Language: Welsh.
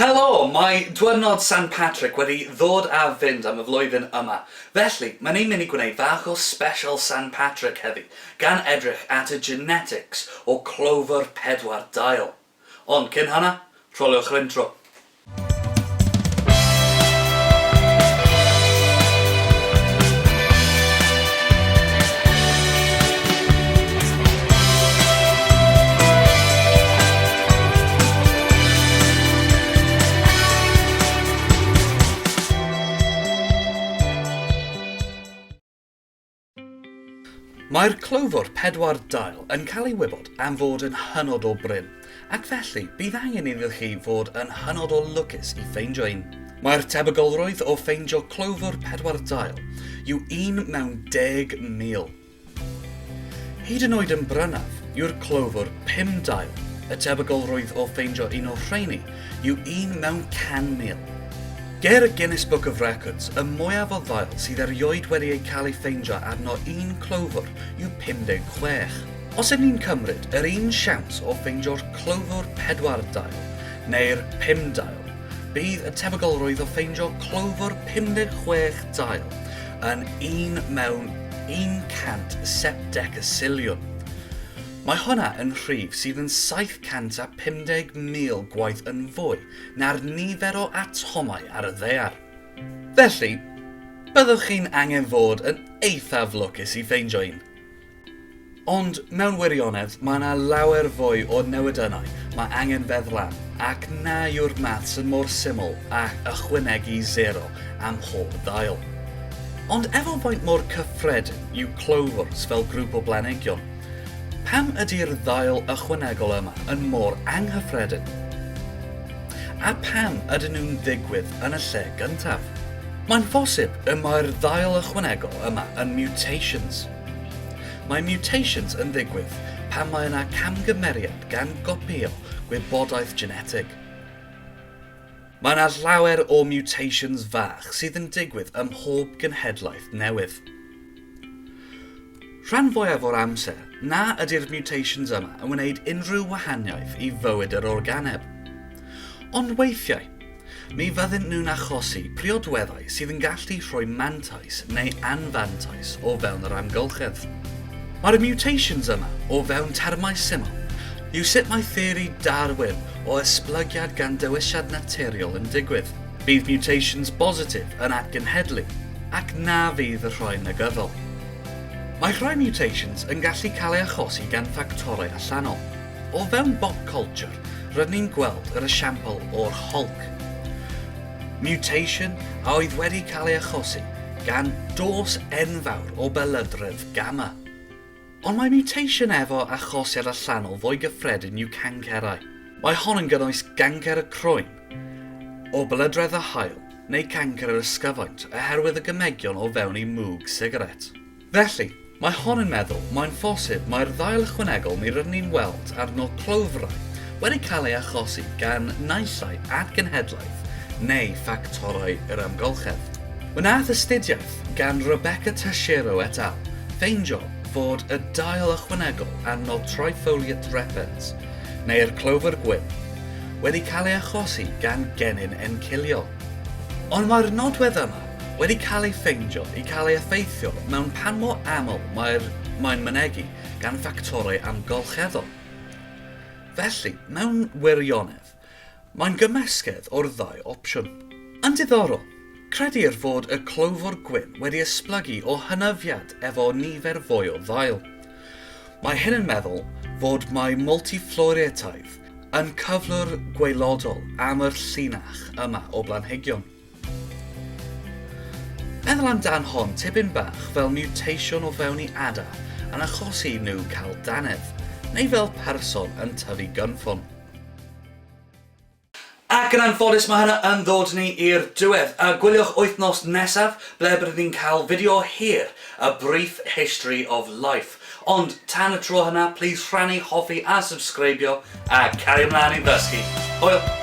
Helo! Mae Dwyrnod San Patrick wedi ddod a fynd am y flwyddyn yma. Felly, mae ni'n mynd i gwneud fach o special San Patrick heddi, gan edrych at y genetics o clover pedwar dail. Ond cyn hynna, rholiwch yr intro. Mae'r clofwr pedwar dail yn cael ei wybod am fod yn hynod o brin, ac felly bydd angen iddo chi fod yn hynod o lwcus i ffeindio un. Mae'r tebygolrwydd o ffeindio clofwr pedwar dail yw un mewn 10,000. Hyd yn oed yn brynaf yw'r clofwr pum dail, y tebygolrwydd o ffeindio un o'r rheini yw un mewn 100,000. Ger y Guinness Book of Records, y mwyaf o ddail sydd erioed wedi eu cael eu ffeindio arno un clofwr yw 56. Os ydyn ni'n cymryd yr un siawns o ffeindio'r clofwr pedwar dail neu'r pum dail, bydd y tebygolrwydd o ffeindio clofwr 56 dail yn un mewn 100 sepdecasiliwn. Mae hwnna yn rhif sydd yn 750,000 gwaith yn fwy na'r nifer o atomau ar y ddaear. Felly, byddwch chi'n angen fod yn eithaf lwcus i ffeindio un. Ond mewn wirionedd mae yna lawer fwy o newidynnau mae angen feddwl am ac na yw'r maths yn mor syml a ychwanegu zero am mhob ddail. Ond efo faint mor cyffredin yw clovers fel grŵp o blanhigion, pam ydy'r ddail ychwanegol yma yn mor anghyffredin? A pam ydyn nhw'n ddigwydd yn y lle gyntaf? Mae'n bosib y mae'r ddail ychwanegol yma yn mutations. Mae mutations yn ddigwydd pan mae yna camgymeriad gan gopïo gwybodaeth genetig. Mae yna llawer o mutations fach sydd yn digwydd ym mhob genhedlaeth newydd. Rhan fwyaf o'r amser, na ydy'r mutations yma yn wneud unrhyw wahaniaeth i fywyd yr organeb. Ond weithiau, Mi fydden nhw'n achosi priodweddau sydd yn gallu rhoi mantais neu anfantais o fewn yr amgylchedd. Mae'r mutations yma, o fewn termau syml, yw sut mae theori Darwin o esblygiad gan dewisiad naturiol yn digwydd. Bydd mutations bositif yn atgenhedlu ac na fydd y rhai negyddol. Mae rhai mutations yn gallu cael eu achosi gan ffactorau allanol. O fewn bop culture, rydyn ni'n gweld yr esiampl o'r Hulk. Mutation a oedd wedi cael ei achosi gan dos enfawr o belydredd gamma. Ond mae mutation efo achosiad allanol fwy gyffredin yw cancerau. Mae hon yn gynnwys gancer y croen, o belydredd y haul, neu cancr yr ysgyfaint oherwydd y gymegion o fewn eu mwg sigaret. Felly, mae hon yn meddwl mae'n phosib mai'r ddail ychwanegol mi rydyn ni'n weld arno clofrau wedi cael ei achosi gan naill ai atgenhedlaeth neu ffactorau yr amgylchedd. Wnaeth astudiaeth gan Rebecca Tashiro et al. Ffeindio fod y dail ychwanegol arno Trifoliate repens, neu'r clofr gwyn, wedi cael ei achosi gan genyn enciliol. Ond mae'r nodwedd yma wedi cael ei ffeindio i cael ei effeithio mewn pan mor aml mae'r mae'n mynegi gan ffactorau amgylcheddol. Felly, mewn wirionedd, mae'n gymysgedd o'r ddau opsiwn. Yn diddorol, credir fod y clofwr gwyn wedi esblygu o hynafiad efo nifer fwy o ddail. Mae hyn yn meddwl fod mae multifloriataidd yn cyflwr gwaelodol am yr llinach yma o blanhigion. Meddwl amdan hon tipyn bach fel mutation o fewn i adar yn achosi nhw cael dannedd, neu fel person yn tyfu gynffon. Ac yn anffodus mae hynna yn ddod ni i'r diwedd. A gwyliwch wythnos nesaf ble byddwn ni'n cael fideo hir, A Brief History of Life. Ond tan y tro hynna, plîs rhannu, hoffi a subscribio, a cario mlaen i ddysgu. Hwyl!